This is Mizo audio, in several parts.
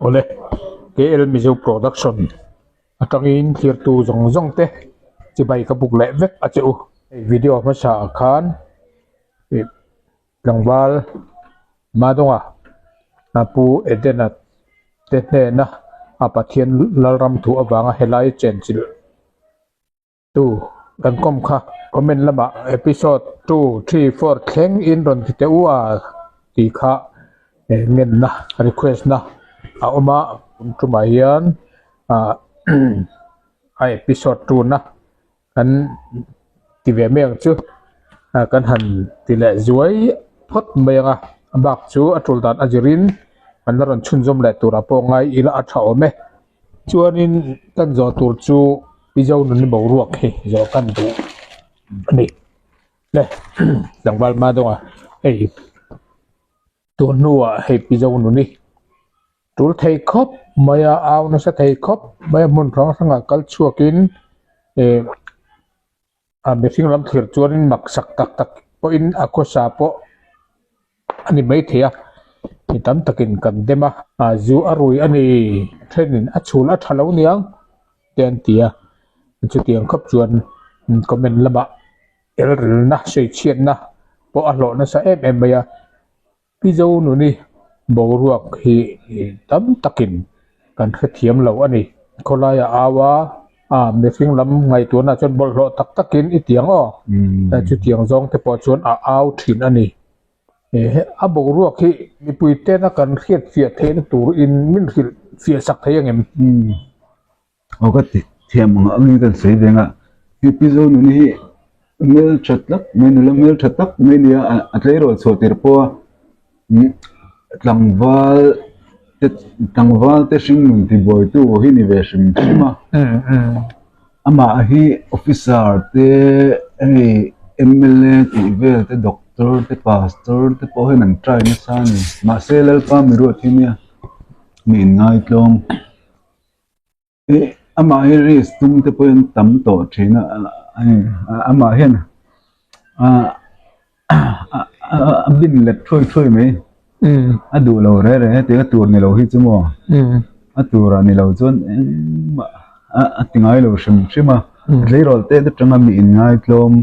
Awle, KL Mizo Production atangin thlirtu zawng zawng te chibai ka buk leh vek a che u. Hei video hmasa ah khan ih tlangval Madonga a Pu Edena te hnena a Pathian Lalram thu avanga helai chenchilh Tu kan kawm kha comment lamah episode 2, 3, 4 thleng in rawn ti teh u a tih kha ngenna request na a awm a tum tumah hian ah a episode 2 na kan ti ve mai ang chu kan han ti leh zuai phawt mai ang a a bak chu a tul dan a zirin an la rawn chhunzawm leh turah pawh ngai ila a tha awm e. Chuanin kan zawh tur chu Mizo nun boruak hi zawh kan duh a ni. Le tlangval hma dawnga hei tun hnuah hei Mizo nun hi tul thei khawp mai a, au nasa thei khawp mai a, hmun hrang hrangah kal chhuakin eh a mihring lam thlir chuanin maksak tak tak pawhin a khawsa pawh a ni maithei a, mi tam takin kan dem a, a zu a rui a ni, thenin a chhul a tha lo niang te an ti a, chutiang khawp chuan comment lamah elrilna sawichhiatna pawh a hlawh nasa em em mai a. Mizo nuni boruak hi tam takin kan hrethiam lo a ni. Khawlaia au a, a mihring lam ngaihtuahna chuan bawlhhlawh tak takin i tiang aw. Chutiang zawng te pawh chuan a au thin a ni. A boruak hi mipui tena kan hriatfiah theihna turin min hrilh fiah sak thei angem? Aw ka ti thiam ang angin kan sawi veng a, hi Pi Zonuni hi hmel tha tak mai nula hmel tha tak mai nia a tleirawl chhuah tir pawh a tlangval te tlangval te hringnun tibuaitu hi ni ve hrim hrim a amah hi officer te hei M_L_A tih vel te doctor te pastor te pawh hian an try nasa a ni mahse Lalpa miruat hi nia mi inngaitluang. Ih amah hi risk tum te pawhin tam tawh thin a amah hian ah a bin let thuai thuai mai a duh lo reh reh hetiang a tur ni lo hi chu maw a turah ni lo chuan engmah a ti ngai lo hrim hrim a tleirawl te atanga mi inngaitlawm.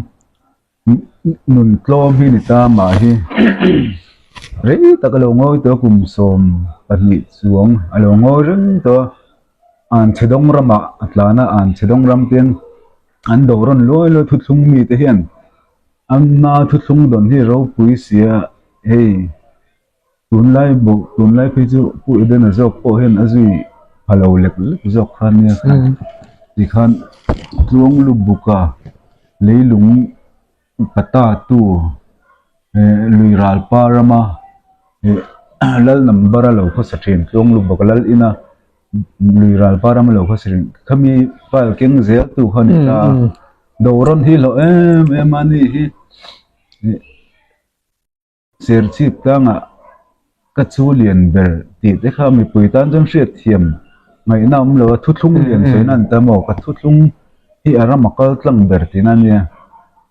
Nun tlawm hi ni ta mah hi rei tak a lo ngawi tawh a kum 12 chuang a lo ngawi reng tawh a an chhe dawng ramah a tlan a an chhe dawng ram te an do rawn luai luai thuthlung mite hian ama thuthlung dawn hi ropui sia hei. Tunlai bawk tunlai phei chu Pu Edena zawk pawh hian a zui pha lo lek lek zawk kha nia kha tikhan tluang lu buka leilung pata tu eh lui ral pa rama eh lal number a lo khawsa thin tluang lu buka lal ina lui ral pa rama lo khawsa thin khami file keng zel tu kha a ni ta dorawn hi hlauh em em a ni hi eh. Serchhip tlangah ka chu lian ber tih te kha mipui tan chuan hriatthiam ngaihna awm lo a, thuthlung lian sawiin a ni ta maw? Ka thuthlung hi a ram a kal tlang ber tihna a nia.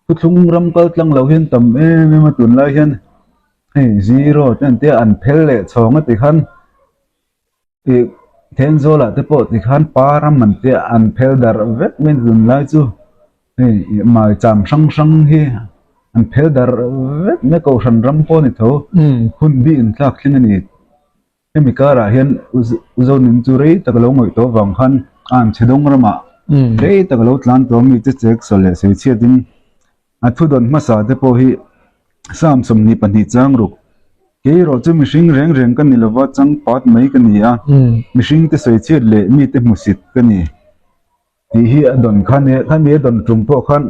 Thuthlung ram kal tlang lo hian tam em em a tunlai hian hei zero te an tia an phel leh chhawng a ti khan Ih Thenzawl ah te pawh tikhan pa ram an tia an phel darh vek mai tunlai chu hei maicham hrang hrang hi an phel darh vek mai kohhran ram pawh a ni tho hun bi inthlak thleng a ni hemi karah hian Uzonin chu rei tak a lo ngawih tawh avang khan a an chhe dawng ramah rei tak a lo tlan tawh a mi che chek saw leh sawi chhiatin A thudawn hmasa te pawh hi Psalm 22 chang ruk, Kei erawh chu mihring reng reng ka ni lova, chang pat mai ka ni a, mihring te sawichhiat leh mite hmusit ka ni tih hi a dawn kha nia, khami a dawn tum pawh khan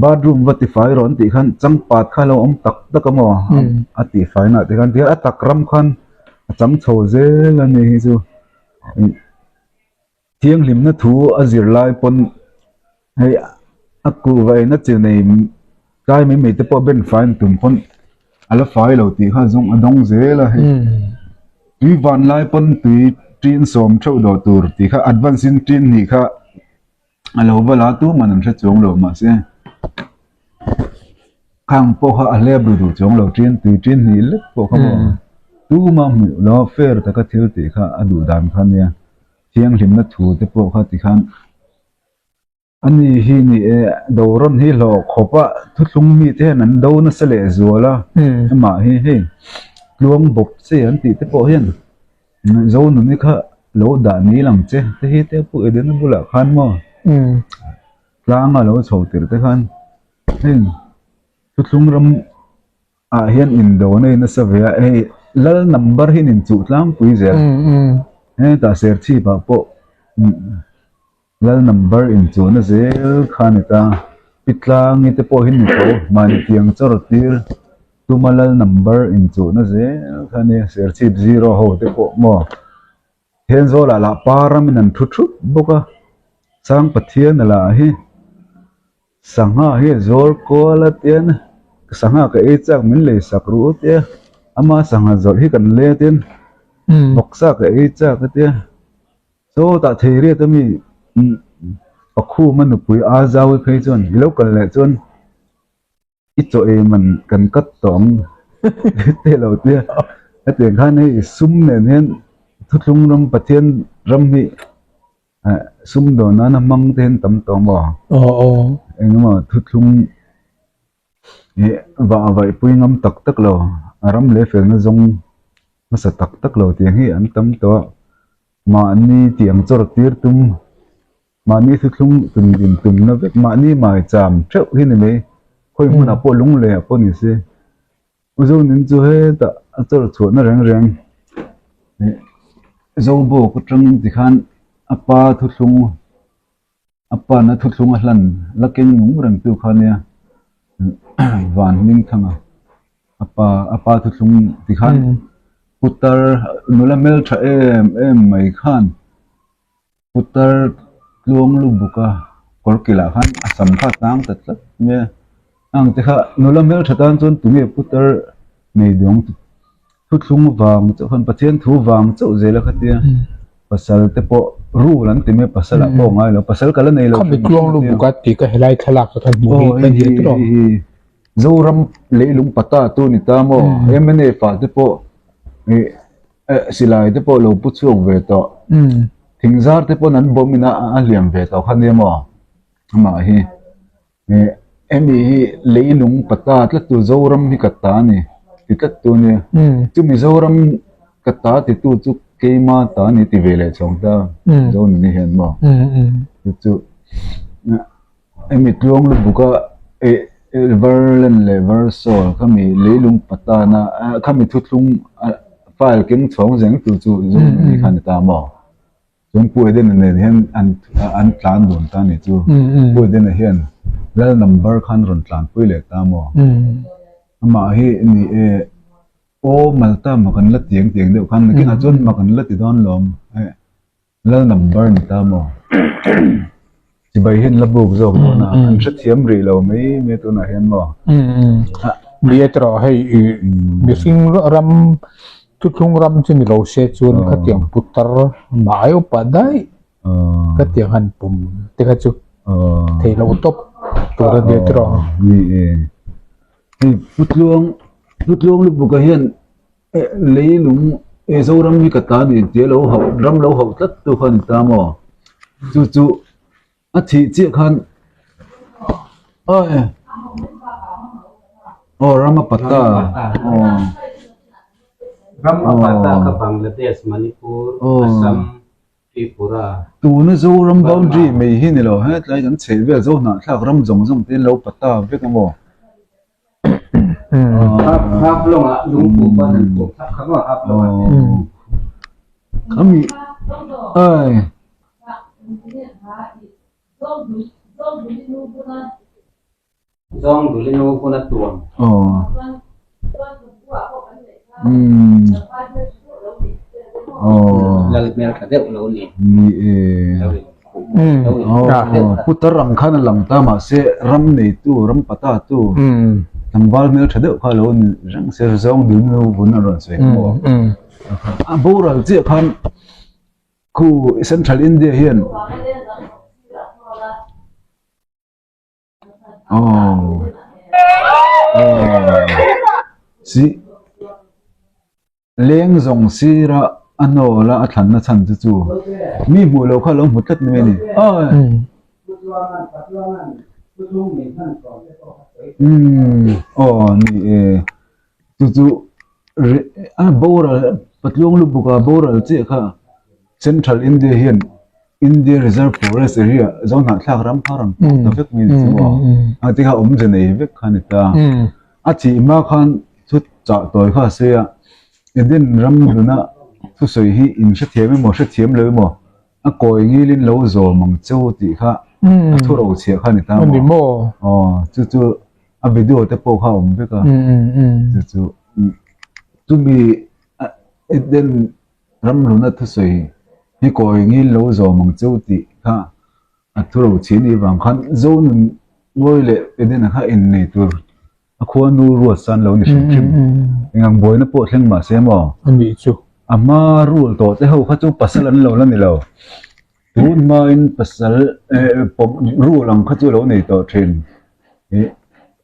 bathroom va tifai rawh an tih khan chang pat kha a lo awm tak tak a maw a tihfai nah te khan tihian a tak ram khan a chang chho zel a ni hi chu. Thianghlimna thu a zir lai pawn hei a kuhva eina chi nei tlai mai mai te pawh ben fai an tum pawn a la fai lo tih kha zawng a dawng zel a hei tui van lai pawn tui ṭin sawm theuh dawh tur tih kha advance in ṭin hnih kha a lo va la tuman an hre chuang lo mahse khang pawh kha a hlep ru duh chuang lo ṭin tui ṭin hnih lek pawh kha maw. Tuma hmuh lo fair taka thil tih kha a duh dan kha nia. Thianghlimna thu te pawh kha tikhan a ni hi ni e, dorawn hi hlawh khawp a, thuthlung mite hian an do nasa leh zual a, amah hi hei tluang bawp che an tih te pawh hian Zonuni kha lo dah nil ang che te hi te pawh Edena bulah khan maw tlanga lo chho tir te khan heng thuthlung ram ah hian indo a nei nasa ve a hei lal number hi an inchuh tlangpui zel hetah serchhip ah pawh lal number inchuhna zel kha a ni ta pi tlangi te pawh hi ni tho mahni tiang chawr tir tuma lal number inchuhna zel kha a nia serchhip zero ho te pawh maw Thenzawl ah lah pa ramin an thu thup bawk a Sang Pathian a lah hi. Sangha hi a zuar kual a tian sangha ka ei chak min lei sak ruh a tia ama sangha zawrh hi kan let in vawksa ka ei chak a tia sawtah thei riat ami pakhuma nupui a zau phei chuan i lo kal leh chuan i chaw ei man kan cut tawh ang te lo tia hetiang khan hei sum nen hian thuthlung ram Pathian ram hi. Sumdawn nana hmang te hian tam tawh maw? Aw aw. Engemaw thuthlung ih vah vaihpui ngam tak tak lo, a ram leh felna zawng hmasa tak tak lo tih ang hi an tam tawh a. Mahni tih ang chawr tir tum, mahni thuthlung tum din tumna vek, mahni maicham theuh hi ni mai. Khawi hmunah pawh lunglei ah pawh ni se. Zonin chu hetah a chawr chhuahna reng reng ih Zobawk atangin tikhan a pa thuthlung a pana thuthlung a hlan la keng nung reng tu kha nia van hming thang a a pa a pa thuthlung tikhan putar nula hmeltha em em mai khan. Putar tluang lu buk a kawr kilh ah khan a sam kha a tang ta tlat mai a ang te kha nula hmeltha tan chuan tunge putar nei duang thuthlung vang chauh khan Pathian thu vang chauh zel a khatia pasal te pawh rule an ti mai a pasal ah pawh a ngai lo pasal ka la nei lo Khami tluang lu buk a tih ka helai thlalak ka khan hmuh hi ka hria tawh Zoram leilung pata tu ni ta maw MNF ah te pawh ih Silai te pawh lo pu chhuak ve tawh. Thingzar te pawn an bawm in a a hliam ve tawh kha nia maw? Amah hi hemi hi leilung pata tlat tu Zoram hi ka ta a ni ti tlat tu a nia. Chumi Zoram ka ta ti tu chu keima ta a ni ti ve leh chhawng ta Zonuni hian maw? Chu chu Hemi tluang lutuk a eh Verland leh Versol khami leilung patana khami thuthlung file keng chhawng zeng tur chu Zohmingni khan a ta maw? Chuan Pu Edena nen hian an an tlan dun ta ni chu. Pu Edena hian lal number khan rawn tlanpui leh ta maw? Amah hi ni e aw Malta mak an la tiang tiang deuh khan nakinah chuan mak an la ti dawn lawm. Lal number ni ta maw? Chibai hian la buk zawk dawn a, an hrethiam rih lo mai mai tunah hian maw? Ni e tawh hei i mihring ram thuthlung ram chu ni lo se chuan khatiang putar mai upa daih khatiang han pum te kha chu thei lo tawp tur a nia tawh. Ni e, hei Putluang Putluang lutuk ah hian Leilung Zoram hi ka ta ni tia lo hauh ram lo hauh tlat tu kha a ni ta maw? Chu chu a thih chiah khan awi aw ram a pata aw Ram a pata kha Bangladesh, Manipur, Assam, Tripura. Tuna Zoram boundary mai hi ni lo hetlai kan chheh vel Zohnahthlak ram zawng zawng te in lo pata vek a maw? Khami ai. Ni e. Putar ang khan a lang ta mahse ram neitu ram pata tu tlangval hmel tha deuh kha lo ni reng se zawng dun nu vun a rawn sawi kha maw a boral chiah khan khu central India hian aw aw si. Leng zawng sira a hnawl a a thlanna chhan chu chu mi hmuh loh kha a lo hmu tlat mai a ni. Umm aw ni e chu chu a boral Patluang Lubuka boral chiah kha Central India hian India Reserve Forest Area Zohnahthlak ram kha rawn pawh ta vek mai a ni chu maw a ti kha awmze nei vek kha a ni ta. A thih hma khan thu chah tawi kha a sawi a, Eden ram hluna thusawi hi in hrethiam emaw hrethiam lo emaw a kawi ngilin lo zawm ang cheu tih kha a thu ro chhiah kha a ni ta maw? Aw chu chu a video te pawh kha a awm vek a, chu chu chumi Eden ram hluna thusawi hi kawi ngil lo zawm ang cheu tih kha A thu ro chhin i vang khan Zonun ngawi leh Edena kha innei tur a khua nu ruat san lo ni hrim hrim. Engang buaina pawh thleng mah se maw? A nih chu. A hma rul tawh te ho kha chu pasal an lo la ni lo. Tun hmain pasal pawm rul ang kha chu lo nei tawh thin. Ih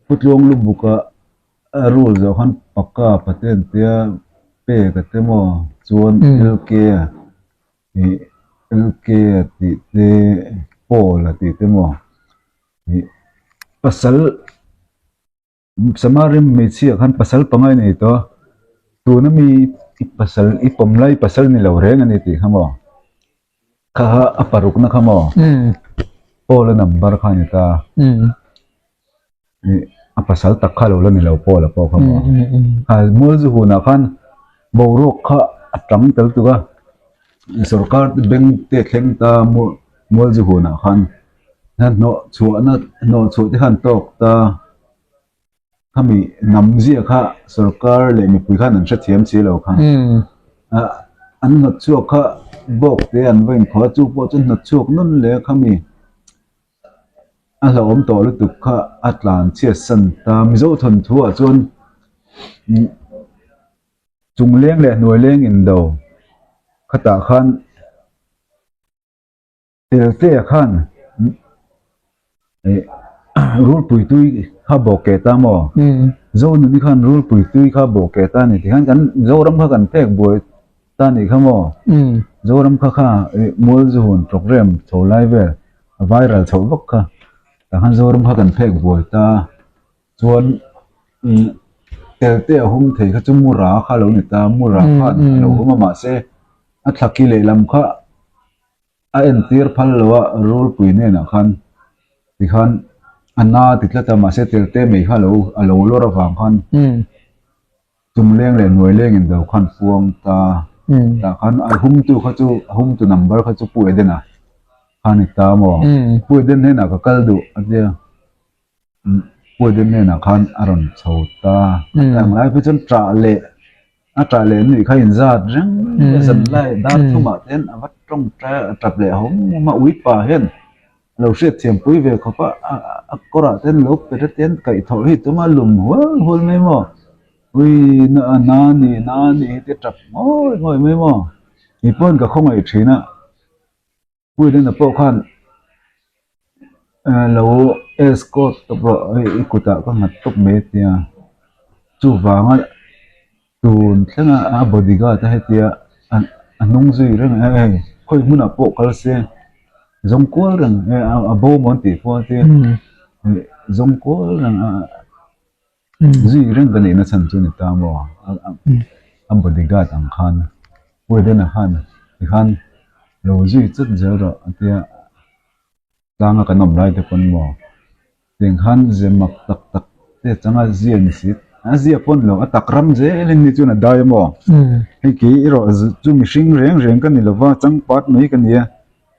Putluang Lubuka a rul zawh khan Paka Paten tia pek a te maw chuan LK a. Ih LK a tih te Paul a tih te maw ih pasal Samarim hmeichhia khan pasal pangai nei tawh a tuna mi i pasal i pawm lai pasal ni lo reng a ni tih kha maw kha kha a parukna kha maw Paul a number kha a ni ta. A pasal tak kha lo la ni lo pawh la pawh kha maw a mual zu hunah khan boruak kha a tang tel tuk a sorkar te bank te thleng ta mual zu hunah khan hnawh chhuahna hnawh chhuah te khan tawk ta khami hnam zia kha sorkar leh mipui khan an hrethiam si lo kha an hnawt chhuak kha bawk te an va inkhawh a chu pawh chu hnawt chhuak nawn leh a khami. A hlauhawm tawh lutuk kha a tlan chhiat san ta. Mizo thawnthu ah chuan chung leng leh hnuai leng indo khatah khan Telte ah khan ih rulpui tui kha bawk keh ta maw? Zonuni khan rulpui tui kha bawk keh ta a ni tih khan kan Zoram kha kan pek buai Ta nih kha maw? Zoram kha kha Mualzuhun programme chho lai vel a viral chhoh vak kha. Tah khan Zoram kha kan phek buai ta. Chuan Telte a hum thei kha chu Mura kha a lo ni ta. Mura khan a lo hum a mahse a thlaki lehlam kha a entir phal lo a Rulpui hnenah khan tikhan a na ti tlat a mahse Telte mai kha a lo lawr avang khan Chungleng leh hnuaileng in do khan puang ta tah khan a humtu kha chu a humtu number kha chu Pu Edena kha ni ta maw? Pu Eden hnenah ka kal duh a tia Pu Eden hnenah khan a rawn chho ta ang lai phei chuan ṭah leh a ṭah leh nuih kha inzat reng a zan lai dar thumah te hian a va tawngtai a ṭap leh hawm hawm a uipa hian A lo hriatthiam pui ve khawp a, a kawrah te an lo pe te te an kaih thawh hi tum a lum hual hual mai maw? Ui na a na ni na ni hi te tap ngawi ngawi mai maw? Kei pawn ka khawngaih thin a, Puilena pawh khan lo escort tawp rawh hei i kutah ka nghat tawp mai a tia, chuvanga Tun thlenga a bodyguard a hetia a hnung zui reng a hei khawi hmunah pawh kal se zawng kual reng a bo maw an tih pawh tia zawng kual reng a zui reng ka nihna chhan chu ni ta maw a bodyguard ang khan Puaidena khan tikhan lo zui chat zel rawh a tia. Tlanga kan awm lai te pawn maw? Tiang khan ze mak tak tak te changa zia ni si. A zia pawn lo, a tak ram zel in ni chuan a dai a maw? Hei kei erawh chu mihring reng reng ka ni lo va, changpat mai ka ni a,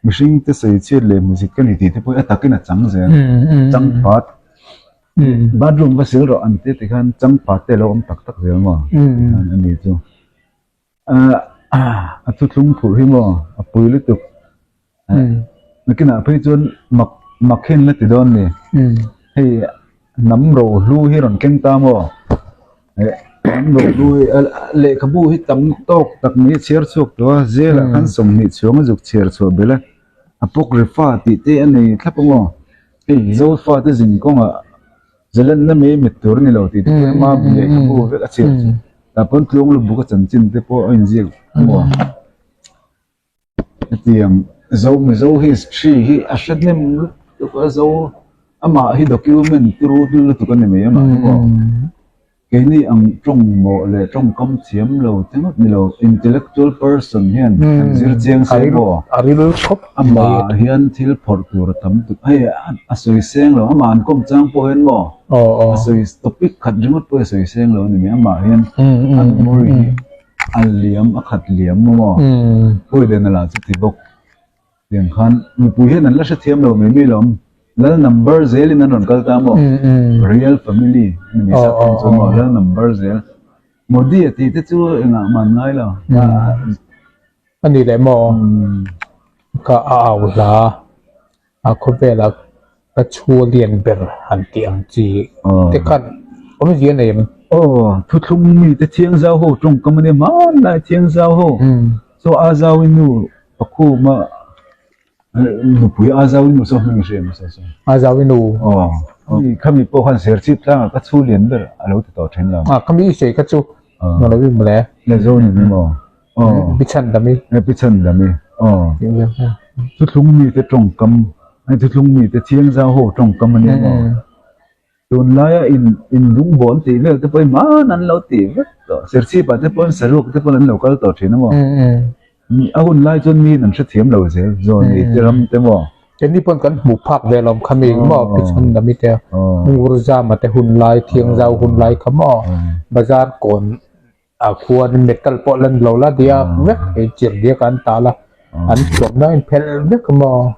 mihring te sawi chhiat leh hmusit ka ni tih te pawh hi a takin a chang zel. Changpat, bathroom va sil rawh an ti tikhan changpat te a lo awm tak tak zel maw? Tikhan a ni chu. A thuthlung phurh hi maw a pui lutuk nakinah phei chuan mak mak hian la ti dawn ni hei hnam rohlu hi rawn keng ta maw hnam rohlu hi lehkhabu hi tam tawk tak mai a chhiar chhuak tawh a zelah khan 20 chhuang a zuk chhiar chhuah belh a apocrypha tih te a nei thlap a maw hei zofa te zin kawngah zalenna mai mit tur a ni lo tih te pawh hi mami lehkhabu vek a chhiar chhuak. Tah pawn tluang lubuk a chanchin te pawh a inziak maw? Hetiang Zo Mizo history hi a hre hnem lutuk a Zo amah hi document turu lutuk a ni mai amah hi maw? Keini ang tawng mawh leh tawngkam thiam lo te ngawt ni lo, intellectual person hian kan zir chiang se maw? A ril khawp mai. Amah hian thil phawrh tur a tam tuk. Hei a sawi seng lo, amah an kawm chang pawh hian maw? A sawi topic khat ringawt pawh hi a sawi seng lo a ni mai. Amah hian a memory hi a liam, a khat liam maw? Pawi leh na lah chu ti bawk. Tiang khan mipui hian an la hrethiam lo mai mai lo ang. Lal number zelin an rawn kal ta maw? Real family a ni mai sak thung chu maw? Lal number zel. Modi a tih te chu engah mah an ngai lo. A ni leh maw? Ka a au hla a khawvela ka chhu lian ber han tih ang chi te khan awmzia nei em? Aw, thuthlung mite thiangzau ho tawngkam a nia hmanlai thiangzau ho. Chaw a zau in nu Pakhuma nupui a zau in nu saw hming hria hmasa saw. A zau in nu. Aw. Mi khami pawh khan serchhip tlangah ka chhu lian ber a lo ti tawh then lo. A khami i sawi kha chu nga lo im le. Le zo ni ni maw. Aw. Pi chhan dami. E pi chhan dami. Aw. Thuthlung mi te tawngkam, thuthlung mi te thiang zau ho tawngkam a nia maw. Tunlaia in inlungbawn tih vel te pawh hi hman an lo tih vek tawh. Serchhip ah te pawhin saruak te pawhin an lo kal tawh thin a maw? A hun lai chuan miin an hrethiam lo zel zawn ei te ram te maw? Keini pawn kan hmuh phak ve lo kha mi maw Pichhan Dami te Ngur Zama te hun lai Thiangzau hun lai kha maw bazar kawn ah khuan metal pawh lan lo la diak vek hei chirh diak an tal a an thuamna a inphelh vek a maw?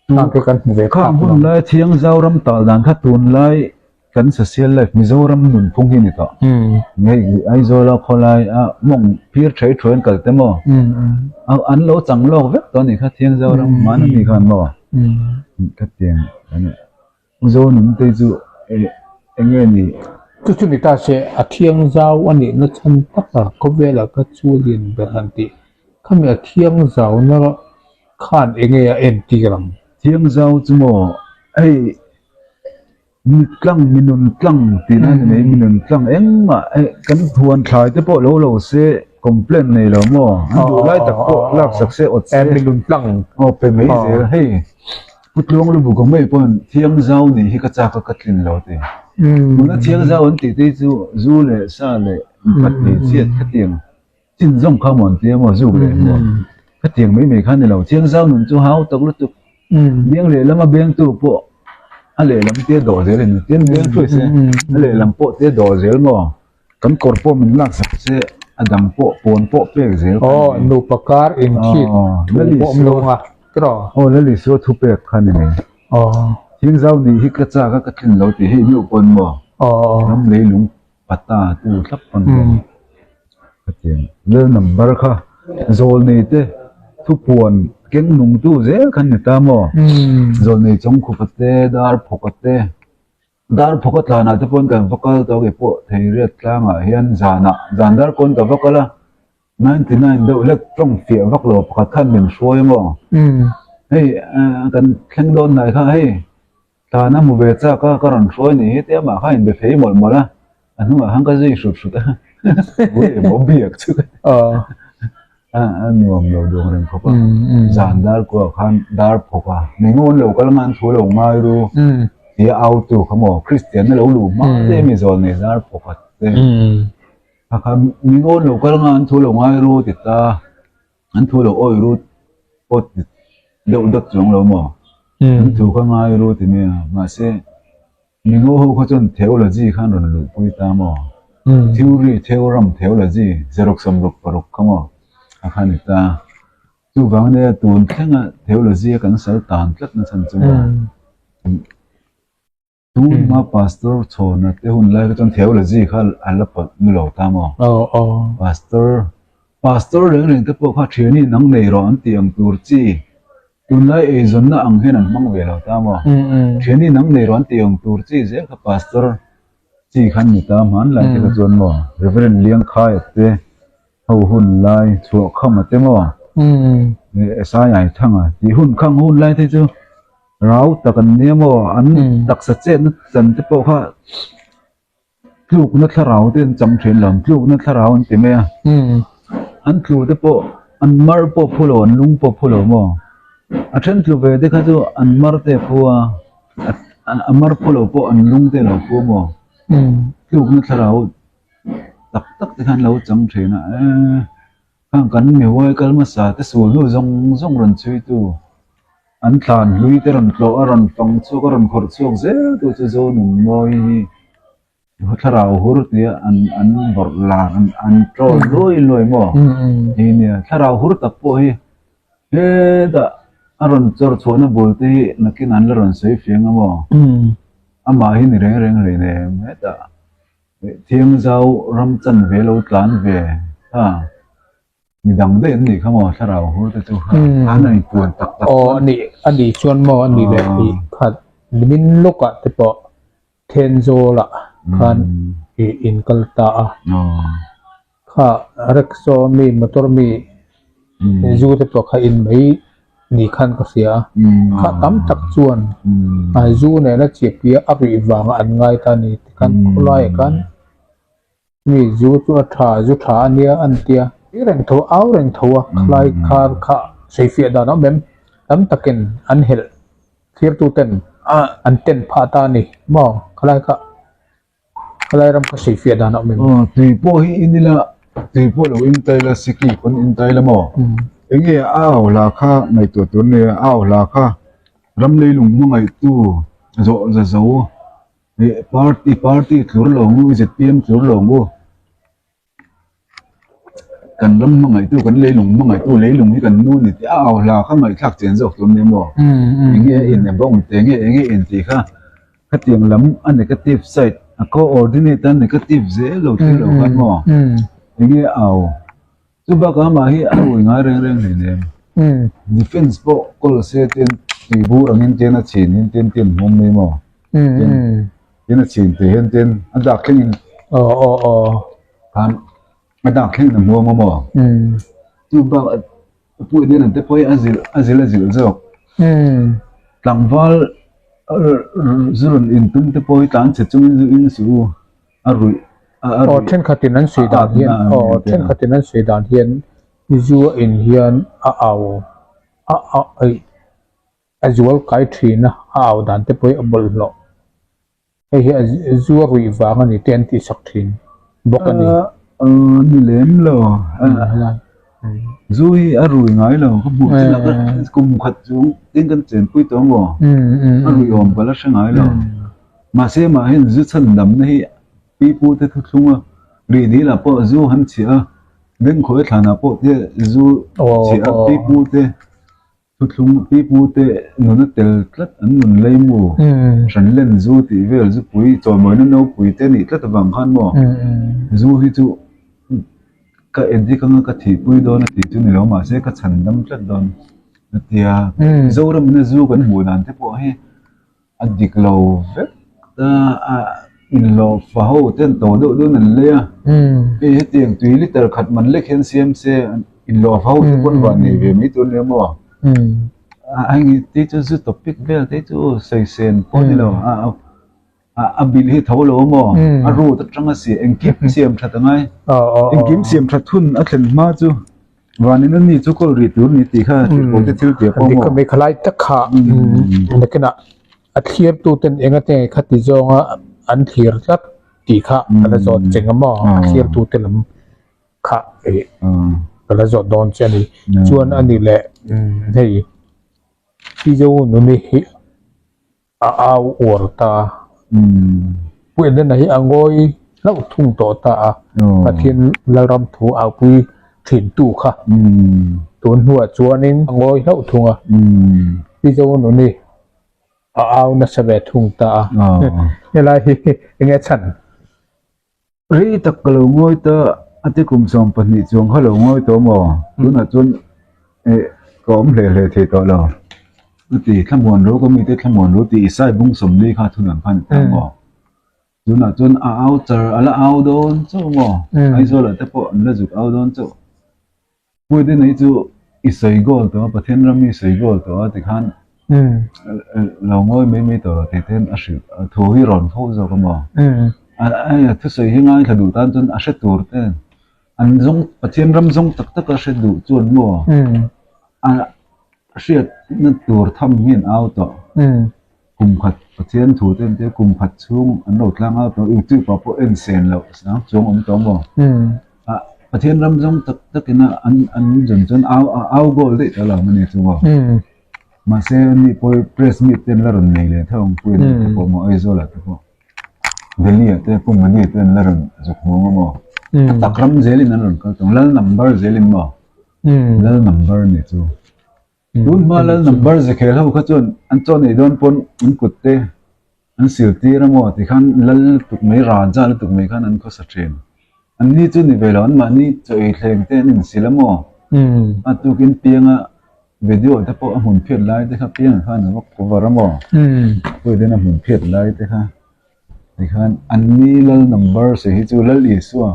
Khang te kan hmu ve Khang hun lai Thiangzau ram tal dan kha tunlai kan social life Mizoram nunphung hi a ni tawh. Hei Aizawl a khawlai a mawng phir thei thuai an kal te maw? An lo chang lawk vek tawh a nih kha Thiangzau ram hman a ni khan maw? Ka tiang a ni. Mizo nun te chu eng nge ni? Chu chu ni ta se, a thiangzau a nihna chhan taka khawvela ka chu lian ber han tih. Khami a thiangzauna khan eng nge a entir ang? Thiangzau chu maw hei mi tlang, mi nun tlang tihna a ni mai, mi nun tlang engmah hei kan huan thlai te pawh lo lo se complaint nei lo maw? An duh lai tak pawh laksak se awt se. Mi nun tlang. Aw pe mai zel hei. Pu Tluang Lubu ka mai pawn Thiangzau nih hi ka chak a ka tlin lo ti. Tuna Thiangzau an tih te hi chu zu leh sa leh pat leh chiat khatiang chin zawng kha maw an ti a maw zuk leh maw khatiang mai mai kha a ni lo. Thiangzau nun chu hau tak lutuk. Beng lehlam a bengtu pawh a lehlam te a dawh zel a ni. Tin beng hruai se a lehlam pawh te a dawh zel maw. Kan kawr pawh min laksak che a dang pawh pawn pawh pek zel kan ni. Aw nupa kar inthik thu pawh awm lo anga tiraw? Aw Lalisua thu pek kha ni mai. Aw. Thingzau nih hi ka chak a ka tlin lo tih hei meuh pawn maw? Aw. Ram leilung pata tu thlap pawn hian ka ti ang. Lal number kha zawlnei te thupuan keng nung tu zel khan ni ta maw? Zawlnei chawngkhupa te darphawka te. Dar phawka tlanah te pawn kan va kal tawh ke pawh Theiriat tlangah hian zanah zan dar kawn ka va kal a, 99 deuh hlek tawng fiah vak lo pakhat khan min hruai a maw? Hei kan thleng dawn hnai kha hei tlan a hmu ve chak a ka rawn hruai ni hi tia amah kha a inbe phei mawlh mawlh a, a hnungah khan ka zui hrut hrut a, ui emaw biak chu ka ti. A nuam lo duang reng khawp a, zan dar kuah khan dar phawk a, mi ngawn lo kal ngan thu lo ngai ru tia au tu kha maw Kristian na lo luh hma te mi zawl nei dar phawk a te kha kha mi ngawn lo kal ngan thu lo ngai ru ti ta an thu lo awi ru pawh ti deuh dawt chuang lo maw an thu kha ngai ru ti mai a mahse Mingo ho kha chuan theology kha an rawn luhpui ta maw? Theory, theoram, theology, zaruk sawmruk paruk kha maw a kha ni ta. Chuvang ania tun thlenga theology a kan sal tan tlat na chhan chu maw? Tunhma pastor chhawna te hun lai kha chuan theology kha a la pawlh nu lo ta maw? Pastor, pastor reng reng te pawh kha thiani nang nei rawh an tih ang tur chi Tunlai eizawnna ang hian an hmang ve lo ta maw? Thiani nang nei rawh an tih ang tur chi zel kha Pastor chi khan ni ta hmanlai te kha chuan maw? Reverend Liangkhaia te ho hun lai Chhuahkhama te maw? Esaiaithanga tih hun khang hun lai te chu rau tak an nia maw? An taksa chetna chan te pawh kha. Tlukna thlarau te an chang thin lo, tlukna thlarau an ti mai a. An tlu te pawh an mar pawh phu lo, an lung pawh phu lo maw? A then tlu ve te kha chu an mar te a phu a, a mar phu lo pawh an lung te a lo phu maw? Tlukna thlarau tak tak te kha an lo chang thin a, eee khang kan mihuai kal hmasa te sul hnu zawng zawng rawn chhui tu, an thlan hlui te rawn tlawh a rawn fang chhuak a rawn khawrh chhuak zel tu chu Zonunmawi hi. Thlarau hur tia an an vawrh lar an an troll luai luai maw? Hei nia thlarau hur tak pawh hi hetah a rawn chawr chhuahna bul te hi nakin an la rawn sawi fiang a maw? Amah hi ni reng reng hlei nem hetah Thiangzau ram chanve lo tlan ve ha. Mi dang daih an nih kha maw thlarau hur te chu kha an an puan tak tak Aw a nih a nih chuan maw a nih leh tih khat nimin lawkah te pawh Thenzawlah khan i in kal ta a. Kha rickshaw mi motor mi zu te pawh kha in mai ni khan ka hria a. Kha tam tak chuan zu nena chiahpuia a ruih vanga an ngai ta a ni tikhan khawlaiah khan Mi zu chu a tha, zu tha a nia an tia. I reng tho, au reng tho a, khalai khar kha sawifiah dan a awm em? Tam takin an helh thlirtuten an ten phah ta a ni maw? Khalai kha, khalai ram kha sawifiah dan a awm em? Aw, tui pawh hi in ila, tui pawh lo in tai la, siki pawn in tai la maw? Eng nge a au hla kha ngaihtuah tur a nia, a au hla kha ram leilung hmangaihtu zawh za zo. Ih party party tlur lo ngu zpm tlur lo ngu kan ram hmangaihtu kan leilung hmangaihtu leilung hi kan nu ni tih a au hla kha ngaihthlak chen zawk tur nia maw enge in a bawng te nge enge in tih kha khatiang lam a negative side a coordinate a negative zel lo thil lo khan maw enge au Chu bakah amah hi a rui ngai reng reng hlei nem. Defence pawh kawl se ten tui bur angin ten a chhin hin ten ten hmawm mai maw? Ten a chhin te hian ten a dak thleng in khan a dak thleng in a hmuam a maw? Chu bakah Pu Edena te pawh hi a zilh a zilh a zilh zawk. Tlangval zu rawn intum te pawh hi tlanchhe chungin zu in suh u. A ruih a a Aw ruih thenkhatin an sawi a dan at hian na a aw ni a ti a. thenkhatin an sawi dan hian zu a in hian a au a a aih a zual kai thin a, a au dan te pawh hi a bawlhhlawh. Hei hi a zu a ruih vang a ni te an tih sak thin bawk a ni. A ni lem lo zu hi a rui ngai lo ka hmuh chin a ka kum khat chung tin kan chenpui tawh maw a ruih awm ka la hre ngai lo. Mahse mah hian zu chhan damna hi pipu te thuthlung a, rihdil ah pawh zu han chhiah a, bengkhawi thlan ah pawh te zu chhiah a, pipu te thuthlung, pipu te nuna tel tlat an nun leimu, hranlen zu tih vel zupui chawimawina nopui te nih tlat avang khan maw zu hi chu ka addict anga ka thihpui dawn a tih chu ni lo mahse ka chhan dam tlat dawn a tia. Zoram ina zu kan hmuh dan te pawh hi A dik lo vek ta a inhlawh fa ho ten to deuh deuhin an lei a, hei hetiang tui liter khat man lek hian siam se inhlawh fa ho te pawn van nei ve mai tur nia maw? A heng te chu zu topic vel te chu sawisên pawh ni lo a a bilh hi tho lo maw? A root atanga siam engkim siam that a ngai engkim siam that hun a thlen hma chu. Vanin a ni chu kawl rih tur ni tih kha thil pawl te thil tia pawh maw? Dik khalai tak kha nakinah a thlir tu ten enga te kha ti zawnga an thlir tlat tih kha ka la zawt che nga maw a thlir tu te lam kha ka la zawt dawn che a ni. Chuan a ni leh hei Mizo nuni hi A au uar ta. Pu Edena hi a ngawi hlauh thung tawh ta a, Pathian Lalram thu aupui thintu kha tun hnuah chuanin a ngawi hlauh thung a. Pi Zonuni a au nasa ve thung ta a. Helai hi enge chhan? Rei tak ka lo ngawi ta a ti kum 12 chuang kha lo ngawi tawh maw? Tunah chuan eh ka awm hle hle thei tawh lo. A ti thlamuan ro ka mite thlamuan ro tih Isai bung 40 kha thunun khan a ti ta maw? Tunah chuan a au char a la au dawn chauh maw? Aizawlah te pawh an la zuk au dawn chauh. Puite nei chu i sawi goal tawh a, Pathian ram i sawi goal tawh a tikhan lo ngawi mai mai tawh lo tih te hian a hrilh a thu hi rawn fo zawk a maw? A thusawi hi ngaithla duh tan chuan a hre tur te an zawng Pathian ram zawng tak tak a hre duh chuan maw a hriatna tur tham hi an au tawh. Kum khat Pathian thu te an tia kum khat chhung an lo tlang au tawh YouTube ah pawh en sen loh sang chuang awm tawh maw. Pathian ram zawng tak takin a an an zawn chuan au au goal daih tawh lo ang a ni chu maw. Mahse ani pawh press meet te an la rawn nei leh tho ang Puia te pawh maw Aizawl ah te pawh Delhi ah te Pu Modi te an la rawn zuk hmuang a maw. A tak ram zelin an rawn kal tawh ang lal number zelin maw lal number ni chu. Tun hma lal number zekhel ho kha chuan an chaw nei dawn pawn an kut te an sil tir a maw tikhan lal lutuk mai raja lutuk mai khan an khawsa thin. An ni chu ni ve lo an mahni chaw ei thleng te an insil a maw a tukin pianga video te pawh a hmun phiat lai te kha piangah khan a va cover a maw puitin a hmun phiat lai te kha tikhan an ni lal number se hi chu lal Isua.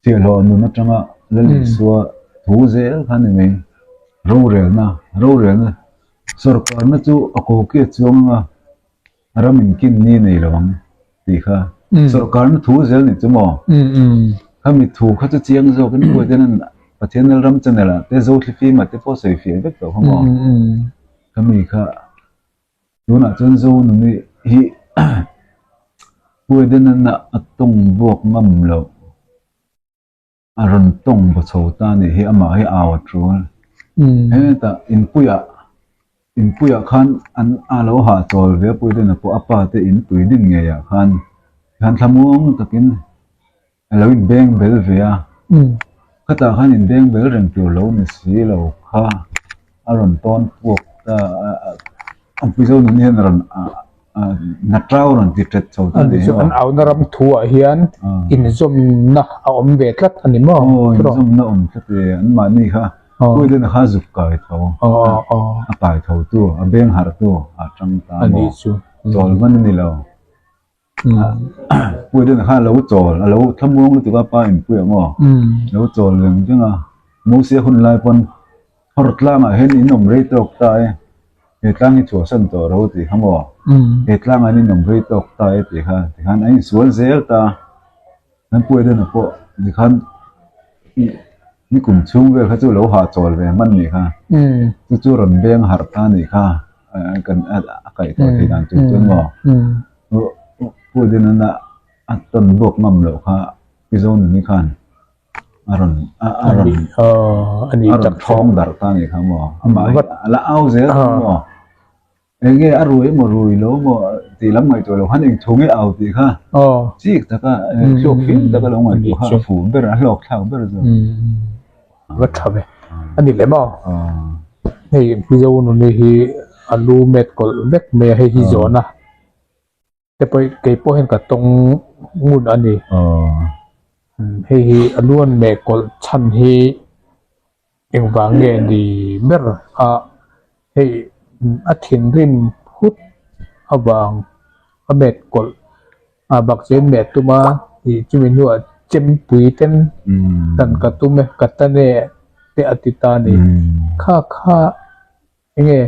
Chhiahhlawh nun atanga Lal Isua thu zel kha ni mai. Rorelna, Rorelna sawrkarna chu a kokia chuang anga ram inkin ni nei lo ang tih kha sawrkarna thu zel ni chu maw? Khami thu kha chu chiang zawkin Puaiten an Pathian Lalram channel ah te Zothlifim ah te pawh sawi fiah vek tawh kha maw? Khami kha Tunah chuan Zonuni hi Puidenana a tawng buak ngam loh, a rawn tawng baw chho ta a nih hi, amah hi au a tul. Hetah inpuiah, inpuiah khan an a lo hahchawl ve a Puidena pawh a pa te inpui din ngeiah khan, tikhan thlamuang takin A lo inbeng bel ve a, khatah khan inbeng bel reng tur lo ni si lo kha a rawn tawn puak ta a, a Mizo nun hian a rawn na tau a rawn ti tet chho ta ni Chu an auna ram thu ah hian inzawmna a awm ve tlat a ni maw? Aw inzawmna awm tlat e, an mahni kha Puilena kha zuk kai tho, a kai tho tu, a beng harh tu a tang ta maw? Chawl hman a ni lo. Puitlin kha a lo chawl, a lo thlamuang lutuk a pa inpui ang aw. A lo chawl veng veng a, Mosia hun lai pawn hawr tlangah hian in awm rei tawk ta e, he tlang hi chhuahsan tawh ro tih kha maw? He tlangah hian in awm rei tawk ta e tih kha tikhan a insual zel ta. Kan Puitlina pawh tikhan ni kum chhung vel kha chu lo hahchawl ve hman nih kha, chu chu rawn beng harh ta nih kha kan a kaihthawh theih dan tur chuan maw? Pu Dinana a tawn buak ngam loh kha Pi Zonuni khan a rawn a rawn a rawn thawng darh ta nih kha maw? Amah hi a la au zel kha maw? Eng nge a rui emaw rui lo emaw tih lam ngaihtuah loh khan eng thu nge au tih kha chik taka thluak fim taka lo ngaihtuah kha a fuh ber a hlawk thlak ber zawk. Va tha ve. A ni lem aw. Hei Pi Zonuni hi a lu met kawlh vek mai a hei hi zawn a. Te pawh kei pawh hian ka tawng ngun a ni. Hei hi a lu an meh kawlh chhan hi engvang nge ni ber a hei a thinrim phut avang a met kawlh a bak chen meh tum a tih chumi hnuah chempui ten dan ka tum e ka tan e te a ti ta a ni. Kha kha. Enge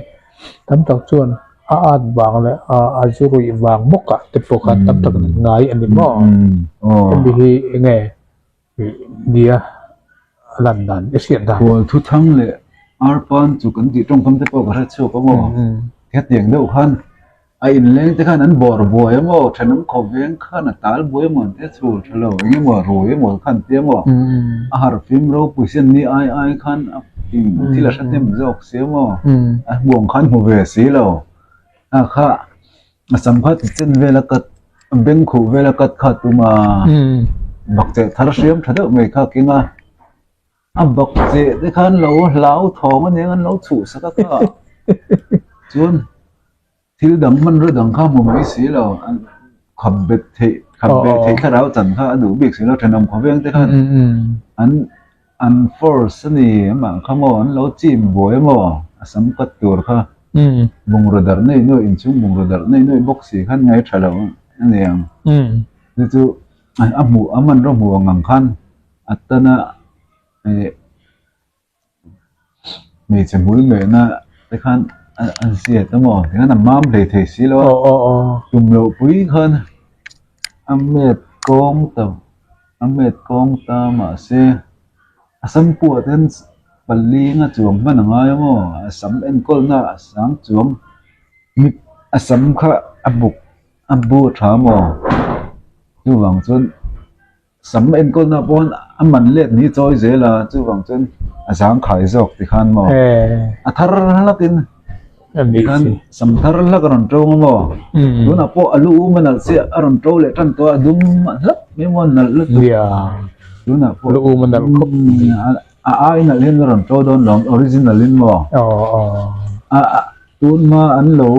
tam tak chuan a at vang leh a zu ruih vang bawk ah te pawh khan tam tak an ngai a ni maw? Hemi hi enge nia a lan dan i hriat dan. Khual thuthang leh arpan chu kan tih tawngkam te pawh ka hre chhuak a maw? Hetiang deuh khan A inleng te khan an bawr buai a maw, thenawm khaw veng khan a tal buai a maw an tia chhul tha lo, eng emaw rui emaw khan an tia maw, a harh fim ropui si an ni ai ai khan a fim thil a hre hnem zawk si a maw, a hmuang khan hmu ve si lo, a kha a sam kha ti chen vel a cut a beng khuh vel a cut kha a tum a, bakcheh thar hriam tha deuh mai kha a keng a. A bak cheh te khan lo hlau thawng aniang an lo chhuhsak a kha chuan thil dang hmanraw dang kha hmu mai si lo an khap bet theih khap beh theih thlarau chan kha a duh bik si lo thenawm khawveng te khan an an force a ni amah kha maw an lo chim buai amaw a sam kat tur kha bungraw darh nei nuaih inchhung bungraw darh nei nuaih bawk si khan ngaih tha lo a ni ang chu chu a hmuh a hmanraw hmuh ang ang khan a tana ih hmeichhe hmul mehna te khan a ziat a maw tikhan a mam hlei thei si lo a tum loh pui khan. A met kawng ta a met kawng ta mahse a sam puah ten pali nga chuang hman a ngai a maw a sam enkawlna a sang chuang a sam kha a buk a bu tha maw chuvang chuan. Sam enkawlna pawn a man let ni chawi zel a, chuvang chuan a zangkhai zawk ti khan maw? A thar hlak in ti khan sam thar hlak a rawn tawng a maw? Tunah pawh a lu um a nalh chiah a rawn to leh tan tawh a, a dum hlap mai maw nalh lutuk. Tunah pawh lu um a nalh khawp. A ai nalh hian a rawn to dawn lo original in maw? Tun hma an lo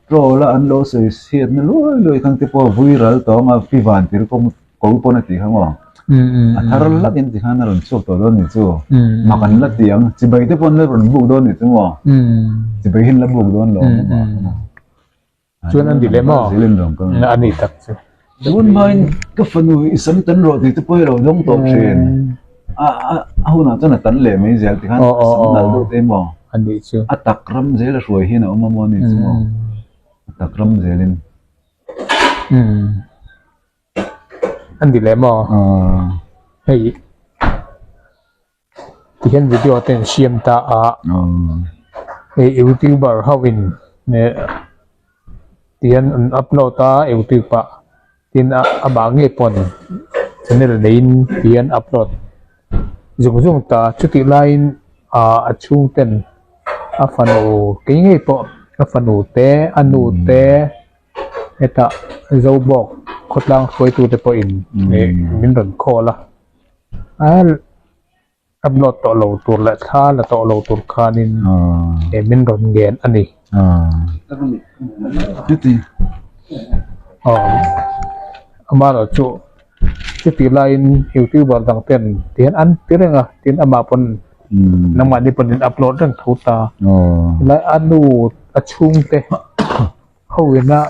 troll a an lo sawi chhiatna luai luai khan te pawh vui ral tawng a pi van tir kawng ko pawn a tih kha maw a thar lak in ti khan a rawn chhuak tawh dawn ni chu mak an la ti ang chibai te pawh an la rawn buk dawn ni chu maw chibai hi an la buk dawn lo chuan an ti leh maw a ni tak chu tun hmain ka fanu i sam tan rawh tih te pawh hi a lo dawng tawh thin a a hunah chuan a tan leh mai zel ti khan sam nal deuh te maw a nih chu a tak ram zel a hruai hian a awm a maw ni chu maw a tak ram zelin An ti leh maw? Hei tihian video te an siam ta a hei youtuber ho in tihian an upload a youtube ah tin amah ngei pawn channel neiin tihian upload zung zung ta chutih laiin ah a chhung ten a fanu kei ngei pawh a fanu te a nu te. Hetah Zobawk khawtlang hruaitute pawhin min rawn call a, upload tawh lo tur leh thla la tawh lo tur khanin min rawn ngen a ni. Amaherawhchu chutih laiin youtuber dang ten tihian an ti reng a, tin amah pawn nangmahni pawn in upload reng tho ta. Helai a nu a chhungte. Ho ina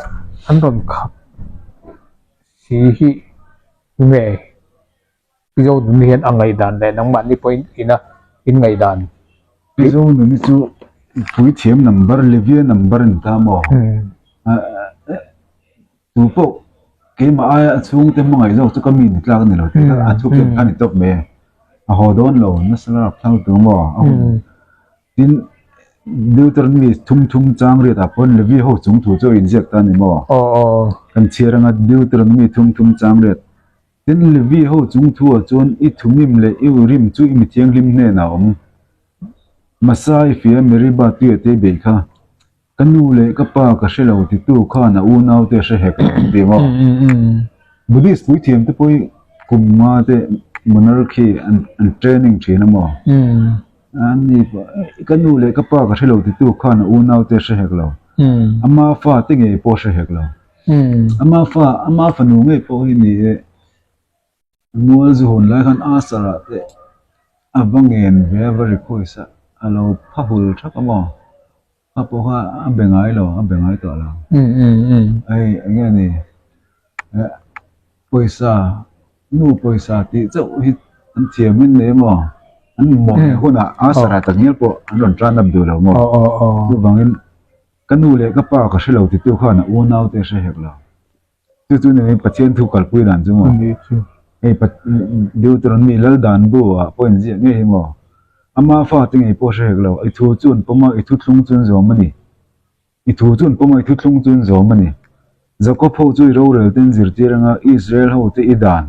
an rawn khap si hi nge Mizo nun hian a ngaihdan leh nangmahni pawhin ina in ngaihdan. Mizo nun hi chu puithiam number Levia number a ni ta maw? Tu pawh keimah aia a chhungte hmangaih zawk chu ka mi ni tlak a ni lo tih kha a thu ken kha a ni tawp mai e. A haw dawn lo nasa lar thlang tur maw? A hun Tin, Deuteronomy thum thum chang riatah pawn Levi ho chung thu chu a inziak ta a ni maw? Kan chhiar anga Deuteronomy thum thum chang riat. Tin, Levi ho chung thu ah chuan i Thumim leh i Urim chu i mi thianghlim hnenah a awm. Masa i fia Meriba tuia te beih kha. Ka nu leh ka pa ka hre lo titu khan a unaute a hre hek lo an ti maw? Buddhist puithiam te pawh hi kum nga te monarchy an training thin a maw? An ni pawh ka nu leh ka pa ka hre lo titu khan a unaute a hre hek lo. Ama fa te ngei pawh a hre hek lo. Ama fa ama fanu ngei pawh hi ni e Mual zu hun lai khan Asar ah te a va ngen ve a va request a a lo pha hul thak a maw? A pawh kha a be ngai lo, a be ngai tawh lo. Hei eng nge ni pawisa nu pawisa tih chauh hi an thiam in nei maw? An mamawh leh hunah a sarah tak ngial pawh an rawn tan up duh lo maw? Chuvangin ka nu leh ka pa ka hre lo titu khan a unau te a hre hek lo. Chu chu ni Pathian thu kalpui dan chu maw? Hei Deuteronomy lal dan bu ah pawh inziak ngei hi maw? Ama fate ngei pawh hre hek lo, i thu chu an pawm a, i thuthlung chu an zawm a ni. I thu chu an pawm a, i thuthlung chu an zawm a ni. Jakob ho chu i rorel te an zirtir anga Israel ho te i dan,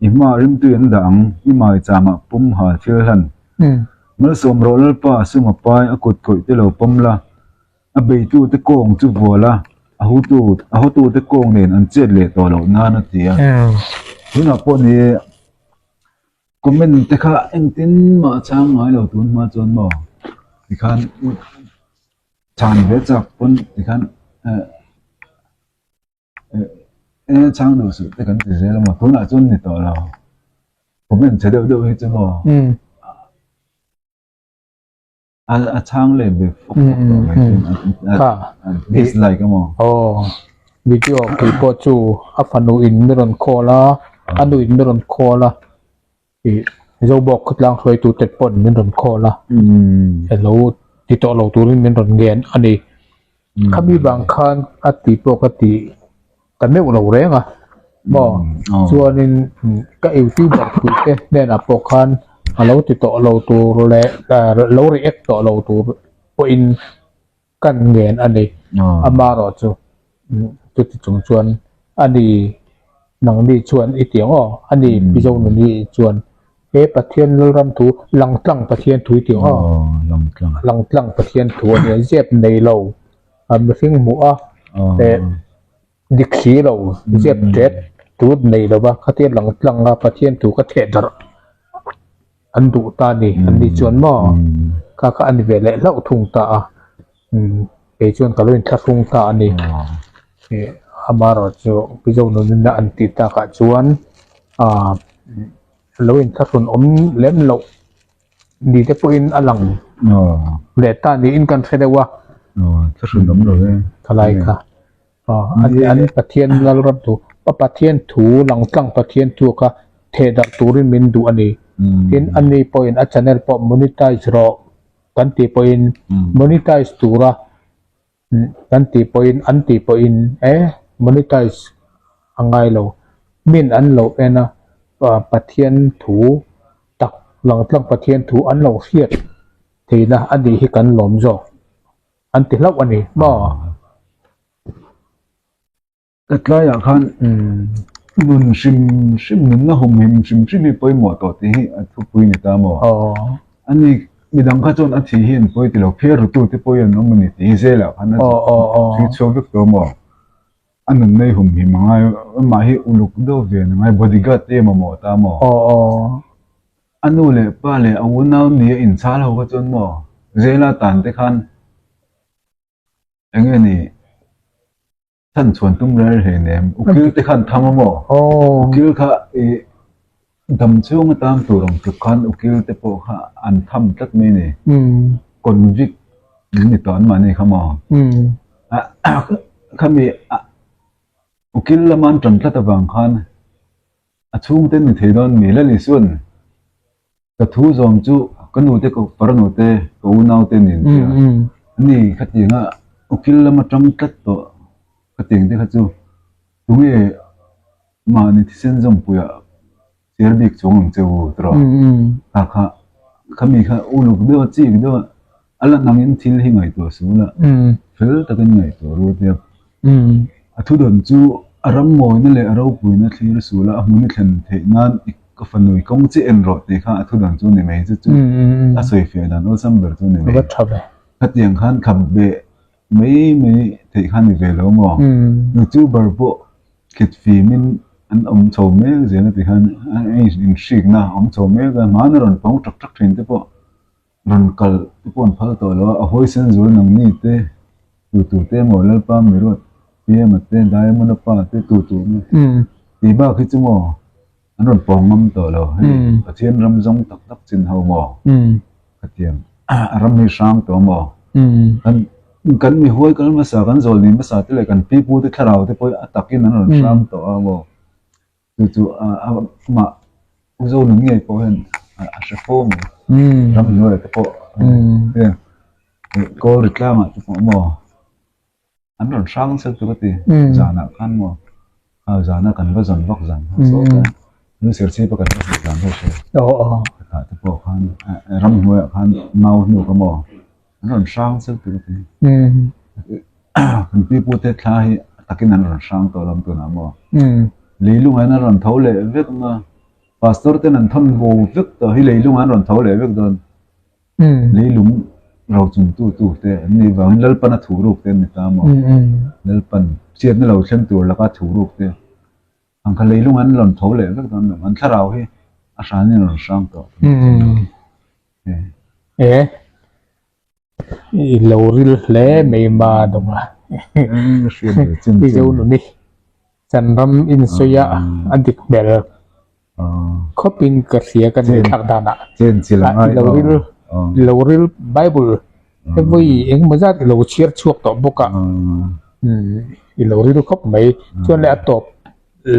i hmaah rimtui an dah ang, i maicham ah pum hal thil hlan. Malsawm rawh Lalpa a sum a pai, a kut khawih te lo pawm la. A beitute kawng chu vual a, a hutu a hawtute kawng nen an chet leh tawh loh nan a ti a. Tunah pawh ni e, comment te kha engtin mah a chhang ngai lo tun hma chuan maw tikhan chhan ve chak pawn tikhan eh eh chhang duh suh te kan ti zel a maw tunah chuan ni tawh lo comment chhe deuh deuh hi chu maw. A chhang leh ve fawk fawk tawh mai chuan a dislike a maw? Aw, video kei pawh chu a fanu in mi rawn call a, a nu in mi rawn call a, ih Zobawk khawtlang hruaitu te pawn min rawn call a, elo ti tawh lo turin min rawn ngen a ni. Khami vang khan a ti pawh ka ti ta meuh lo reng a. Maw? Chuanin ka youtuber puite hnenah pawh khan a lo ti tawh lo tur leh lo react tawh lo tur pawhin kan ngen a ni. Amaherawh chu chuti chung chuan a ni nangni chuan i ti ang aw, a ni Mizo nuni chuan he Pathian Lalram thu langtlang Pathian thu i ti ang aw, langtlang Pathian thu a nia zep nei lo mihring hmuh a Dik si lo, zep tet tut nei lova khatia lang tlang a Pathian thu ka theh darh an duh ta ni, an ni chuan maw kha kha a ni ve leh hlauh thung ta a, kei chuan ka lo inthlahrung ta a ni. Amaherawhchu chu Mizo nunina an tih takah chuan ah lo inthlahrun awm lem loh ni te pawhin a lang leh ta niin kan hre deuh a. Thlahrun awm lo e. Thalai kha. An Pathian Lalram thu, a Pathian thu langtlang Pathian thu kha theh darh turin min duh a ni. Tin, ani pawhin a channel pawh monetize rawh kan tih pawhin monetize tura kan tih pawhin an tih pawhin e monetize a ngai lo. Min an lo en a, Pathian thu tak langtlang Pathian thu an lo hriat theihna a nih hi kan lawm zawk. An ti hlauh a ni maw? Ka tlaiah khan nun hrim hrim, nunna humhim hrim hrim hi pawimawh tawh tih hi a thupui ni ta maw? Ani midang kha chuan a thi hi an pawi ti lo, phiar rutu te pawh hi an awm a ni tih hi zelah khan a chhui chhuak vek tawh maw? A nunna hi humhim a ngai, amah hi uluk deuh ve a ni ngai, bodyguard te hi a mamawh ta maw? A nu leh pa leh a unau nia inchhal ho kha chuan maw Zela tan te khan eng nge ni chhan chhuan tum rel hlei nem ukil te khan tham a maw ukil kha i dam chhung atan tur ang tluk khan ukil te pawh kha an tham tlat mai ni convict an ni tawh an mahni kha maw khami ukil lama an tan tlat avang khan A chhungte ni thei dawn mi Lali chuan ka thu zawm chu ka nute ka farnute ka unaute nen tia ani khatianga ukil lama tang tlat tawh khatiang te kha chu tunge mahni thisen zawmpuiah chhiar bik chuang ang che u tawh kha kha khami kha uluk deuh a chik deuh a a la nangin thil hi ngaihtuah suh la fel takin ngaihtuah ru tia A thudawn chu a ram mawina leh a ropuina thlir sul a, a hmun i thlen theih nan i ka fanu i kawng chiah en rawh tih kha a thudawn chu a ni mai. Chu chu a sawifiah dan awlsam ber chu a ni mai. Khatiang khan khap beh mai mai theih kha a ni ve lo maw? Youtuber pawh khit fimin an awm chho mek zel a ti khan a inhrikna a awm chho mek a, hmana rawn pawng ṭak ṭak ṭhin te pawh Rawn kal te pawh an phal tawh lo a, a hawisan zual nangni te, tu tu te emaw Lalpa Miruat Piama te, Diamond-a pa te tu tu emaw tih bak hi chu maw an rawn pawng ngam tawh lo. Hei Pathian ram zawng tak tak chin ho maw khatiang a ram hi hrang tawh maw kan kan mi huai kal hmasa kan zawlni hmasa te leh kan pipu te thlarau te pawh a takin an rawn hrang tawh a maw. Chu chu amah U Zonun ngei pawh hian a hre fo mai. Ramhnuai te pawh heng kawl ri tlangah te pawh maw an rawn hrang nasa lutuk a ti. Zanah khan maw zana kan va zawn vak zan kha saw khan nu serchhip a kan va hmuh zan kha hria. Khatah te pawh khan ramhnuaiah khan mau hnuk a maw an rawn hrang nasa lutuk a ti. Kan pipu te thla hi a takin an rawn hrang tawh lam tunah maw? Leilungah hian an rawn tho leh vek ang a, pastor ten an thawn bo vek tawh hi leilungah an rawn tho leh vek dawn. Leilung rochung tu tu te an nih vangin Lalpan a thuhruk te an ni ta maw? Lalpan chhiatna lo thleng tur laka thuhruk te ang kha leilungah an rawn tho leh vek dawn lo. An thlarau hi a hranin an rawn hrang tawh. E. I lo ril hle mai ma dawng a. I zo nun i chan ram in sawi a a dik hmel khawp in ka hria ka nei thlak dan ah. I lo ril i lo ril bible te vawi engemaw zat i lo chhiar chhuak tawh bawk a. I lo ril khawp mai chuan leh a tawp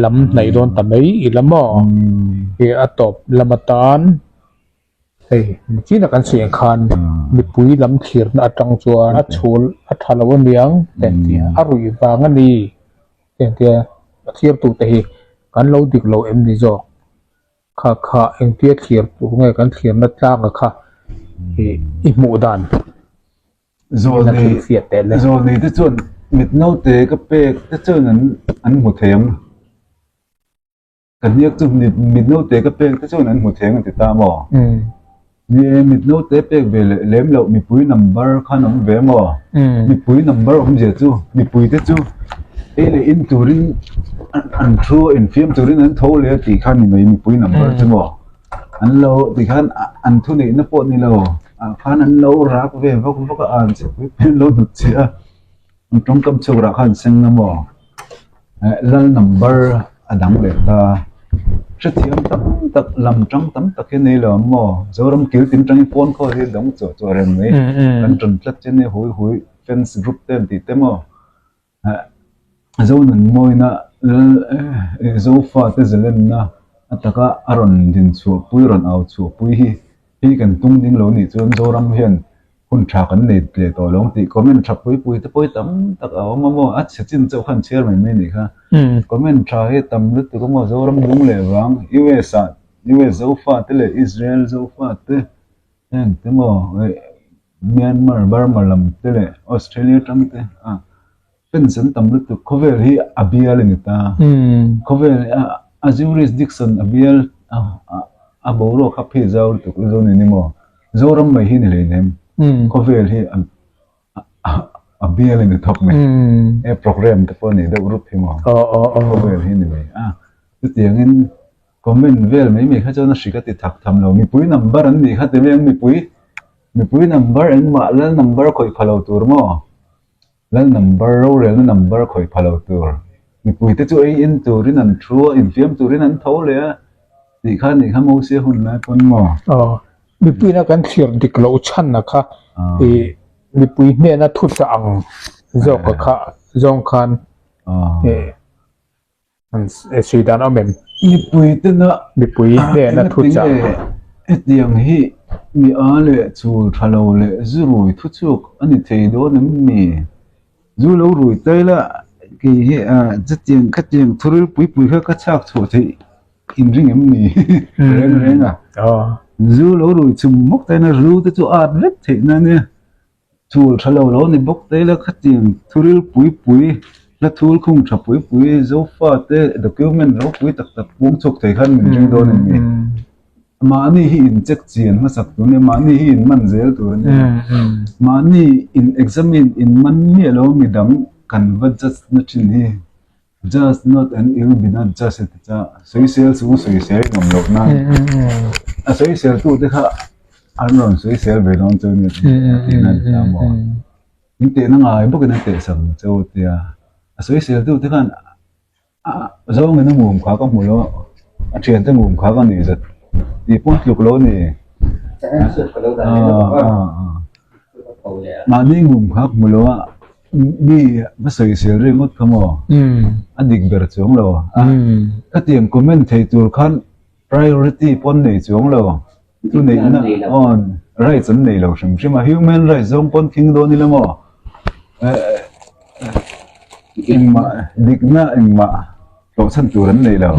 lam hnaih dawn ta mai i la maw i a tawp lam atan. Hei, nichina kan sawi ang khan mipui lam thlirna atang chuan a chhul a tha lo aniang te an ti a, a ruih vang a ni te an ti a, a thlirtute hi. Kan lo dik lo em ni zawk? Kha kha engtia thlir tur nge kan thlirna tlanga kha i hmuh dan Zawlnei zawlnei te chuan mit naute ka pek te chuan an an hmu thei ang. Ka hniak chu mit mit naute ka pek te chuan an hmu thei ang a ti ta maw? Ni e, mit naute pek ve leh lem loh mipui number khan awm ve maw? Mipui number awmzia chu mipui te chu ei leh in turin an thu a infiam turin an tho leh a tih kha ni mai mipui number chu maw? An lo ti khan an thuneihna pawh ni lo ah khan an lo rak ve vak vak a an che pui pui an lo hnut chhe a an tawngkam chhuak rah khan an seng na maw eh lal number a dang leh ta hrethiam tam tak lam tang tam tak hi a nei lo ang maw Zoram kil tin tangin phone call hi a dang chuah chuah reng mai kan ṭan tlat che nia hui hui fans group te an tih te maw. Zonunmawina Zofate zalenna a taka a rawn dinchhuahpui, rawn au chhuahpui hi hei kan tung ding lo nih chuan Zoram hian hun tha kan nei leh tawh lo ang tih comment tha pui pui te pawh hi tam tak a awm a maw, a chhe chin chauh khan chhiar mai mai a nih kha. Comment tha hi tam lutuk a maw, Zoram lung leh vang US ah US Zofate leh Israel Zofate heng te maw Myanmar, Burma lam te leh Australia tang te a fans an tam lutuk khawvel hi a bial a ni ta. Khawvel a jurisdiction a bial a boruak kha phei zau lutuk i zo ni ni maw? Zoram mai hi ni hleinem. Khawvel hi a bial a ni thawk mai. E program te pawh a nei deuh rup hi maw? Khawvel hi ni mai a. Chutiangin comment vel mai mai kha chuan a hrik a ti thak tham lo. Mipui number an nih kha ti mai ang mipui Mipui number engmah lal number khawih pha lo tur maw? Lal number rorelna number khawih pha lo tur. Mipui te chu ei in turin an thu a, infiam turin an tho leh a tih kha nih kha Mosia hun lai pawn maw? Aw, mipuina kan thlir dik loh chhanna kha ih mipui hnena thuchah ang zawka kha zawng khan ih Sawi dan awm em? Mipui tena mipui hnena thu chah. Hetiang hi mi a leh chul tha lo leh zu rui thu chhuak a ni thei dawn em ni? Zu lo rui ta ila kei hi chutiang khatiang thuril pui pui kha ka chhak chhuah theih inring em ni? Reng reng a. Zu lo rui chhum hmawk ta ila ru te chu at vek theih na ania. Chul tha lo lo ni bawk te ila khatiang thuril pui pui hla thul khung tha pui pui Zofa te document ropui tak tak pung chhuak thei khan min ring dawn em ni? Mahni hi in check chian hmasak tur a nia, mahni hi in man zel tur a nia. Mahni in examine in man miah lo midang kan va judge na thin hi. Just not an ill be not just a ti cha sawisel chu sawisel in awm loh nan a sawisel tu te kha an rawn sawisel ve dawn chu ni a tih nan ta maw in teh na ngai bawk in a teh sak na cheu tia a sawisel tu te khan a zawng in a ngum kha ka hmu lo a thian te ngum kha ka nih zat tih pawh tluk lo ni mahni ngum kha ka hmu lo a. Mi va sawisel ringawt kha maw? A dik ber chuang lo. Khatiang comment thei tur khan priority pawh an nei chuang lo. Chu neihna aw rights an nei lo hrim hrim a. Human rights zawng pawn khing dawn ila maw? Engmah dikna engmah hlawhchhan tur an nei lo.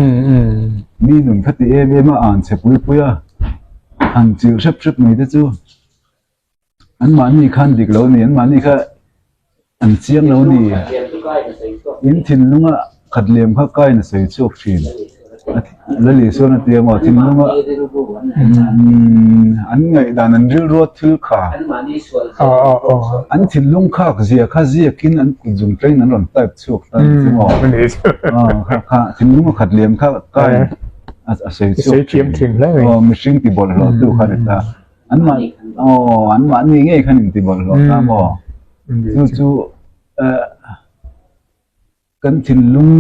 Mi nun khati em em a an chhe pui pui a, han chilh hrep hrep mai te chu. An mahni khan dik lo a ni, an mahni kha an chiang lo a ni. In thinlunga khat lem kha kain a sawi chhuak thin. Lali chuan a ti a maw, thinlunga an ngaihdan an rilrua thil kha an thinlung khak zia kha ziakin an kut zung tangin an rawn type chhuak ta a ni chu maw. Kha thinlunga khat lem kha kain a sawi chhuak thin. Aw mihring ti bawlhhlawh tu kha a ni ta. An mah aw an mahni ngei khan inti bawlhhlawh ta maw? Chu chu eh kan thinlung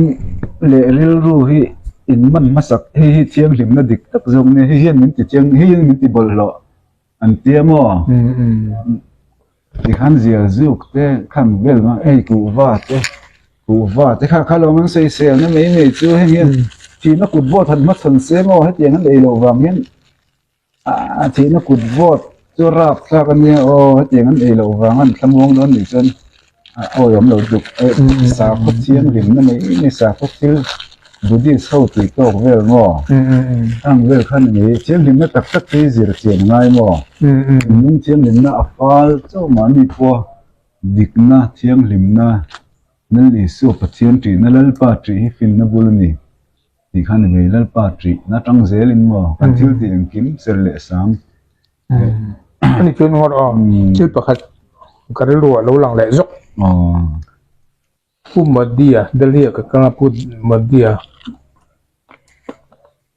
leh rilru hi in man hmasak hei hi thianghlimna dik tak zawk nia hei hian min ti chiang hei hian min ti bawlhhlawh an tia maw? Tikhan zial zuk te khan vel hmang hei kuhva te kuhva te kha kha lo an sawisel na mai mai chu heng hian thihna kut vawt han hmachhawn se maw hetiang an ei loh vang hian A thihna kut vawt chu rap thlak a nia aw hetiang an ei loh vang an thlamuang dawn nih chuan a awih awm lo duk sakhaw thianghlimna mai mai sakhaw thil. Buddhist ho tih tawk vel maw? Ang vel kha ni mai. Thianghlimna tak tak te hi zir chian a ngai maw? Thinlung thianghlimna a fal chauh mahni pawha dikna, thianghlimna, Lal Isua Pathian ṭihna, Lalpa ṭih hi finna bul a ni tih kha ni mai. Lalpa ṭihna aṭang zelin maw kan thil tih engkim ser leh sang. Ani chuan ngawt aw, thil pakhat ka rilru ah lo lang leh zawk. Pu Modi-a, Delhi-a ka kal a, Pu Modi-a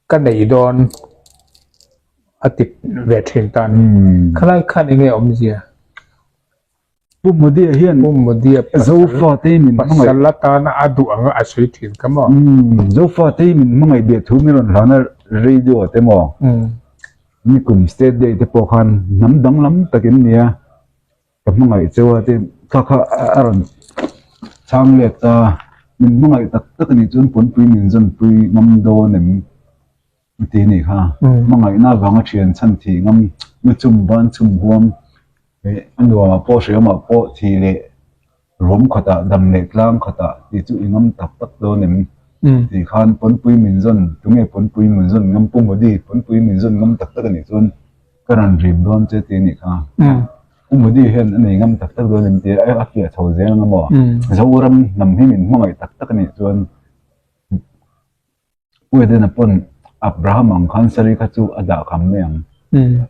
ka nei dawn a ti ve thin ta a ni. Khalai khan eng nge awmzia? Pu Modi-a hian Pu Modi-a Zofate min hmangaih pasal atana a duh anga a sawi thin kha maw? Zofate min hmangaih beh thu min rawn hlan a radio te maw? Nikum State Day te pawh khan hnam danglam takin nia. Ka hmangaih cheu a tin kha kha a rawn chhang let ta, min hmangaih tak tak a nih chuan pawnpui min zawnpui ngam dawn em a ti a nih kha. Hmangaihna avanga thian chhan thih ngam lu chum ban chum huam eh a nuamah pawh hriamah pawh thih leh ruam khatah dam leh tlang khatah tih chu i ngam tak tak dawn em tih khan pawnpui min zawn tunge pawnpui min zawn ngam Pu Modi pawnpui min zawn ngam tak tak a nih chuan Ka rawn rim dawn che tih a nih kha. Pu Modi hian a nei ngam tak tak dawn em tih a fiah chho zel ang a maw? Zoram hnam hi min hmangaih tak tak a nih chuan Pu Edena pawn Abraham ang khan Sari kha chu a dah kham mai ang.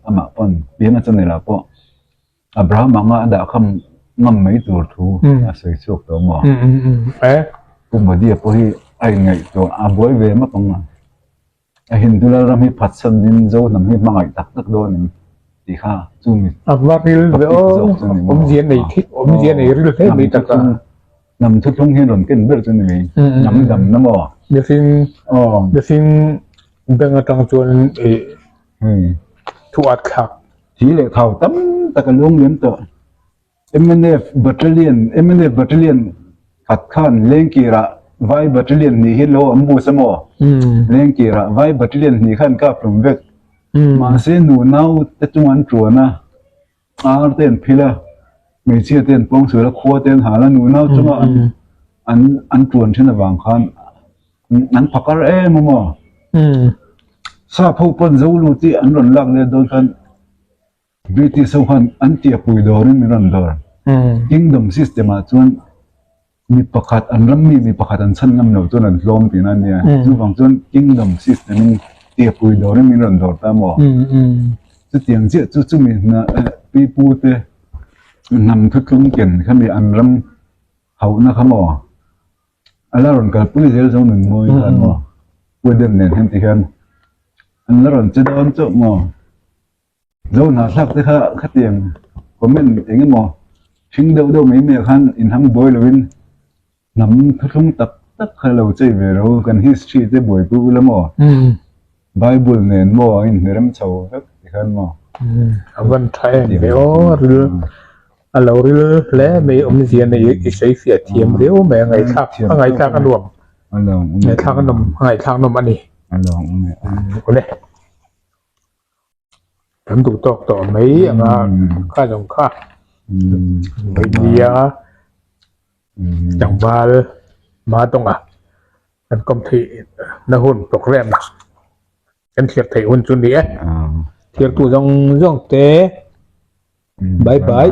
Amah pawn piang a channel ah pawh Abraham anga a dah kham ngam mai tur thu a sawi chhuak tawh maw? Pu Modi-a pawh hi a inngaihtuah a buai ve map ang a. A Hindu Lalram hi phatsan in Zo hnam hi hmangaih tak tak dawn em tih kha chu mi A va ril ve topic aw, zawk chu ni maw? awmzia nei thil, awmzia nei ril hle Hnam mai tak a. thuthlung, hnam thuthlung hian rawn ken ber chu ni mai, hnam damna maw? Mihring, Aw. mihring beng atang chuan ih thu at thlak. Thi leh thau tam tak a luang liam tawh. Mnf Battalion, mnf Battalion khat khan Lengkirah Vai Battalion hnih hi lo an bus a maw? Lengkirah Vai Battalion hnih khan kap hlum vek. Mahse nu nau te chung an tuan a, ar te an phil a, hmeichhia te an pawngsual a, khua te an hal a, nu nau chunga an an an tuan thin avang khan an phakar em a maw? Sap ho pawn Zolu tih an rawn lak let dawn khan British ho khan an tiahpui dawrin min rawn dawr. Kingdom system ah chuan mi pakhat an ram mi mi pakhat an chhan ngam loh chuan an tlawm tihna a nia. Chuvang chuan kingdom system in tiahpui dawrin min rawn dawr ta maw? Chutiang chiah chu chumi hna pipu te hnam thuthlung ken kha mi an ram hauhna kha maw? A la rawn kalpui zel zawng nun mawi khan maw? Puidem nen hian ti hian an la rawn che dawn chauh maw? Zo hnathlak te kha khatiang comment eng emaw hring deuh deuh mai mai ah khan inham buai lovin hnam thuthlung tak tak kha lo chei ve ro kan history te buaipui ula maw Bible nen maw a inhnerem chho vek ti khan maw. A van tha em ve aw ril a lo ril hle mai awmzia nei i sawi fiah thiam riau mai a ngaihthlak a ngaihthlak a nuam ngaihthlak a nawm a ngaihthlak nawm a ni. Awle. Kan duh tawk tawh mai anga kha zawng kha Vawinia tlangval hma tawnga kan kawm theih na hun programme kan thlir theih hun chu ni e. Thirtu zawng zawng te bye bye.